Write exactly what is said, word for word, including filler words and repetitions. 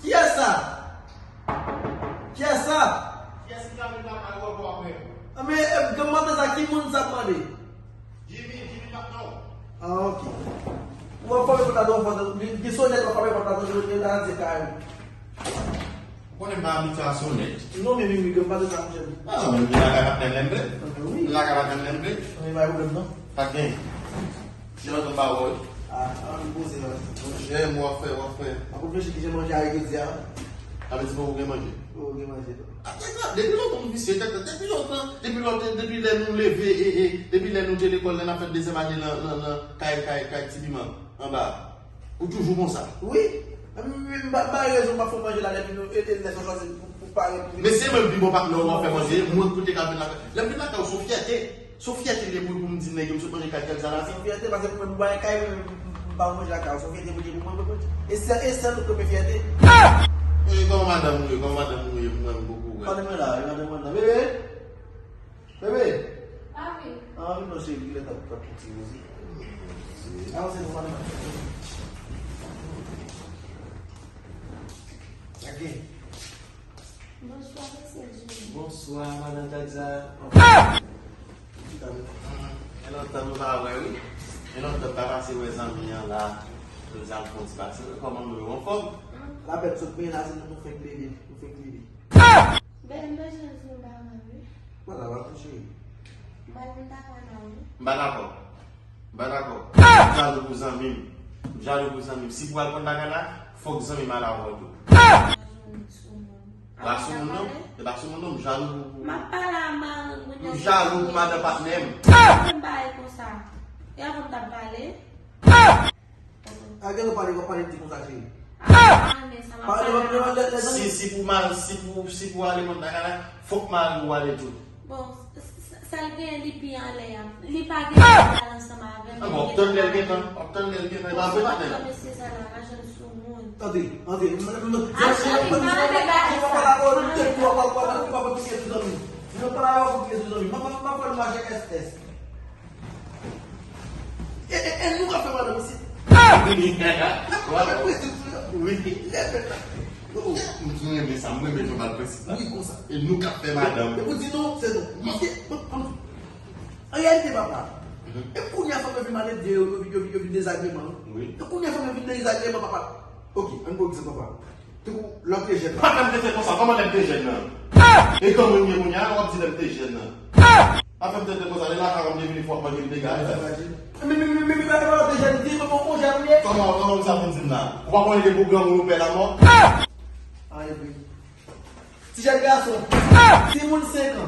Kiyès sa? Kiyès sa? Kiyès ki ta vin lakay ou ankò apre? A, men, e, granm matant sa, ki moun sa ap mande? Jimmy, Jimmy Patnò. Ah, ok. Ou ap frape pòt la, ou ap frape, li, li sonèt, ou ap frape pòt la, ou ap frape pòt la, ou ap frape pòt la. Ou konnen m pa abitye a sonèt. Non, men, men, men, granm matant sa, monchè. Ah, men, vin lakay patnè m lè m vle. Ah, wi. Vin lakay patnè m lè m vle. Wi, pa gen pwoblèm, non. Pa gen. Jan lontan m pa wè w. Ah, ah, m poze la. Monchè, m w ap fè, w ap fè. Ap reflechi kijan manje a ye jodi a. Sa vle di pou ou gen manje? Pou ou gen manje tou. Ah, tèt la, depi lontan m visye tèt la, depi lontan, depi lontan, depi lè nou leve, e, e, depi lè nou te lekòl, lè n ap fè dezyèm ane nan, nan, nan kay, kay, kay Ti Piman, anba. Ou toujou konsa. Wi. M, m, m, m pa, m pa gen rezon m pa fè w manje la depi nou, e, e, lè sa sòti pou, pou pare pou vin. Mesye, mwen pi bon patnè w nan fè manje, mwen kote ka vin lakay. Lè m vin lakay ou, se yon fyète. Se yon fyète li ye pou, pou m di nèg yo m sot manje kay tèl sa la. Se yon fyète, paske mwen, m pa gen kay, mwen, m, m, m pa manje lakay ou. Se yon fyète pou li ye pou mwen, mwen, mwen. E sèl, e sèl ou ke m fè fyète. E kòman madanm ou ye, kòman madanm ou ye, mwen, m poko wè. Madanm mwen la, e madanm mwen la. Bebe! Bebe! Papi. Ah, vin non, cheri, kilè t ap, t ap fouti mouzik? Avanse non, madanm. Gade. Bonswa, mesye Jimmy. Bonswa, madanm Tadza. Gen lontan nou pa wè, wi. Gen lontan m pa pase wè zanmi an la. Jodi a m fè yon ti pase. Kòman nou ye, anfòm? Lapèt sot benyen la, se nou, nou fenk leve. Nou fenk leve. Ben, m bezwen di yon bagay, wi. Pale avè m, cheri. M pral vin dakò nan, wi. M pa dakò. M pa dakò. M jalou pou zanmi m. M jalou pou zanmi m. Si pou al konn bagay la, fòk zanmi m al avè w tou. Ou pa soumoun, non? E pa soumoun, non. M jalou pou, pou. M ap pale a mari m, m jalou pou madanm patnè m. M pale konsa. E avan m t ap pale. A, gen lè w pale, w ap pale di konsa, cheri. Ah, men sa m ap pale. Si, si pou mal, si pou, si pou ale konn bagay la, fòk mari w ale tou. Bon, s-, s-, sa l gen, li pi anlè a. Li pa gen pou l al ansanm avè m. Ah, bon, w ap tann lè l gentan, w ap tann lè l gentan, e pa vre patnè. Mesye sa la, pa janm soumoun. Tande, tande, m, m, m, m, m, m, E, e, e nou k ap fè madanm isi. Wi. Oh, oh, m renmen sa, m renmen jan w ba l prensip la. Wi, konsa. E nou k ap fè madanm. E pou di non, se non. Paske, bon, an, an reyalite, papa, e kounye a fanm yo vin maledve, yo, yo, yo, yo vin dezagreman. Wi. E kounye a fanm yo vin dezagreman, papa. Ok, ann pran egzanp, papa. Tankou lè w te jèn. Pa fè m trete konsa, kòman lè m te jèn nan? E kòman m ye kounye a, w ap di lè m te jèn nan? Pa fè m trete konsa, lè lakay w ap devini fò, w ap manje m dega, e sa. Men, men, men, men, men, lè w te jèn, di mwen bon, bon jèn ou ye. Kòman, kòman sa pou m di m la? Ou pa konnen depi w granmoun ou pè lanmò? An, epi. Ti jèn gason. Timoun senk an.